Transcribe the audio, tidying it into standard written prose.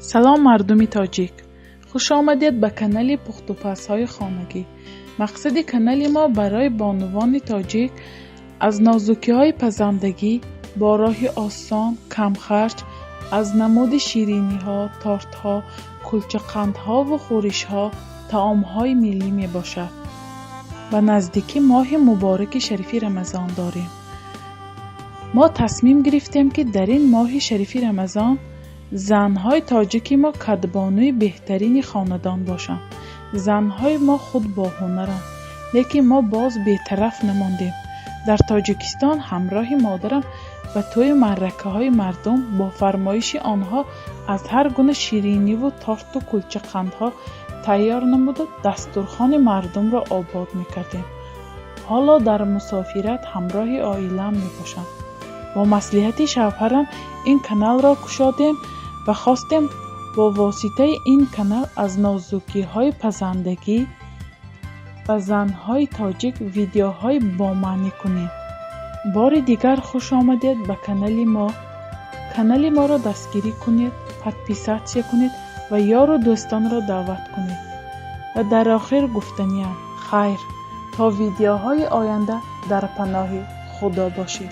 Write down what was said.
Салом, мардуми тоҷик! Хуш омадед ба канали пухтупазҳои хонагӣ. Мақсади канали мо барои бонувони тоҷик аз нозукиҳои пазандагӣ бо роҳи осон, камхарҷ, аз намуди шириниҳо, тортҳо, кулчақандҳову хӯришҳо, таомҳои миллӣ мебошад. Ба наздикӣ моҳи мубораки шарифи Рамазон дорем. Мо тасмим гирифтем, ки дар ин моҳи шарифи Рамазон занҳои тоҷики мо кадбонуи беҳтарини хонадон бошанд. Занҳои мо худ боҳунаранд, лекин мо боз бетараф намондем. Дар Тоҷикистон ҳамроҳи модарам ба тӯю маъракаҳои мардум бо фармоиши онҳо аз ҳар гуна шириниву торту кулчақандҳо тайёр намуда, дастурхони мардумро обод мекардем. Ҳоло дар мусофират ҳамроҳи оилаам мебошам. Бо маслиҳати шавҳарам ин каналро кушодем ва хостем бо воситаи ин канал аз нозукиҳои пазандагӣ ба занҳои тоҷик видеоҳои бомаънӣ кунем. Бори дигар хуш омадед ба канали мо. Канали моро дастгирӣ кунед, подписаться кунед ва ёру дӯстонро даъват кунед. Ва дар охир гуфтаниам: хайр, то видеоҳои оянда, дар паноҳи Худо бошед.